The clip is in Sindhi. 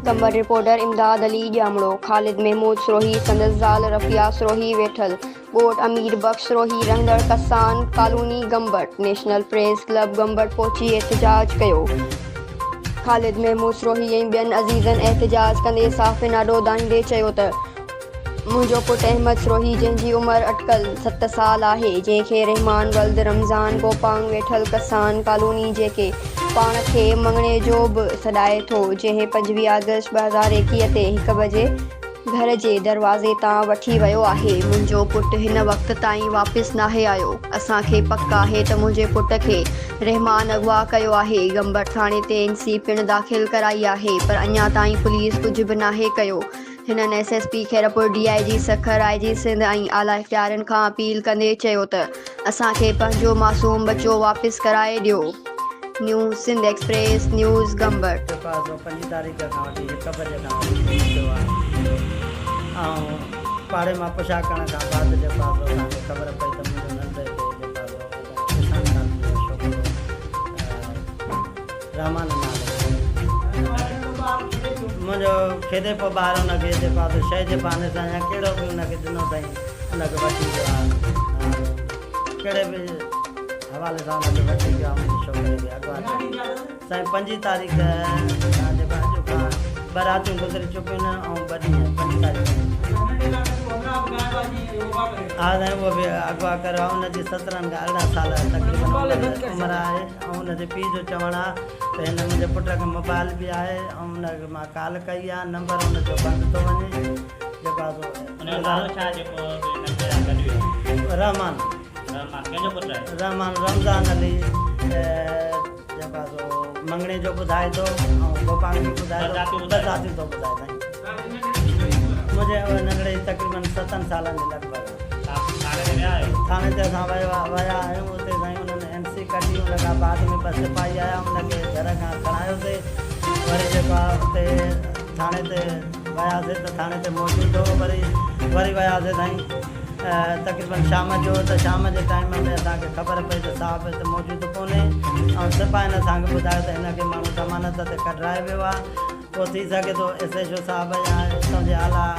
قمبر، رپورٽر، امداد علي ڄامڙو، خالد محمود سروهي سندس زال رفيعه سروهي ويٺل ڳوٺ امير بخش سروهي رهندڙ Kasan colony Gambat national press club Gambat پهچي احتجاج ڪيو. خالد محمود سروهي ۽ ٻين عزيزن احتجاج ڪندي صحافين آڏو دانهيندي چيو ته منهنجو پٽ احمد سروهي جنهن جي عمر اٽڪل ست سال آهي، جنهن کي رحمان ولد رمضان گوپانگ ويٺل ڪسان ڪالوني جيڪي پاڻ کي مڱڻيجو به سڏائي ٿو، جنهن 25 آگسٽ 2021 تي هڪ بجي گهر جي دروازي تان وٺي ويو آهي، منهنجو پٽ هن وقت تائين واپس ناهي آيو، اسان کي پڪ آهي ته منهنجي پٽ کي رحمان اغوا ڪيو آهي، گمبٽ ٿاڻي تي اين سي پڻ داخل ڪرائي آهي پر اڃا تائين پوليس ڪجهه به ناهي ڪيو. هنن S S P Khairpur, D I G Sukkur, I G Sindh ۽ اعليٰ اختيارين کان اپيل ڪندي چيو ته اسان کي پنهنجو معصوم ٻچو واپس ڪرائي ڏيو. New Sindh express news, Gambat. جيڪو آهي سو پنجين تاريخ کان وٺي هڪ بجي کان وٺي گم ٿيو آهي ۽ پاڙي مان پڇا ڪرڻ کان بعد جيڪو آهي سو اسان کي خبر پئي ته منهنجو ننڍڙي کي جيڪو آهي سو ڪسان ڪالوني جو ڇوڪرو رحمان نالي منهنجو کيڏي پيو ٻار ان کي جيڪو آهي سو شيء جي بهاني سان يا ڪهڙو به ان کي ڏنو اٿائين ان کي وٺي ويو آهي ڪهڙي به حوالي سان ان کي وٺي ويو آهي منهنجي ڇوڪري کي اغوا ڪري سائين پنجين تاريخ کان جيڪو اڄ کان ٻه راتيون گذري چڪيون آهن ۽ ٻه ڏينهن پنجين تاريخ ها سائين اهو به اغوا ڪريو آهي ان جي سترهن کان ارڙهن سال تقريبن عمر آهي ۽ ان جي پيء جو چوڻ آ ته هن منهنجي پٽ کي موبائل به آهي ۽ ان کي مان ڪال ڪئي آ نمبر ان جو بند ٿو وڃي جيڪو آ سو ان جو نالو ڇا آهي جيڪو ننڍي سان گڏ ويو آهي؟ رحمان. رحمان ڪنهن جو پٽ آهي؟ رحمان رمضان علي جيڪو آ سو مڱڻي جو ٻڌائي ٿو ۽ گوپانگ به ٻڌائي ٿو ٻه ذاتيون ٿو ٻڌائي سائين منهنجي ننڍڙي جي تقريبن ستن سالن جي لڳ ڀڳ ٿاڻي تي ويا آهيو؟ ٿاڻي تي اسان ويا آهيون اتي سائين انهن اين سي ڪڍي ان کان بعد ۾ ٻه سپاهي آيا ان کي گهر کان کڻايوسي وري جيڪو آهي اتي ٿاڻي تي وياسي ته ٿاڻي تي موجود هو وري وري وياسي سائين تقريبن شام جو ته شام جي ٽائيم ۾ اسان کي خبر پئي ته صاحب هتي موجود ڪونهي ۽ سپاهين اسان کي ٻڌايو ته هن کي ماڻهو ضمانت تي ڪڍرائي ويو آهي پوء ٿي سگهي ٿو ايس ايڇ او صاحب يا اتان جي اعليٰ.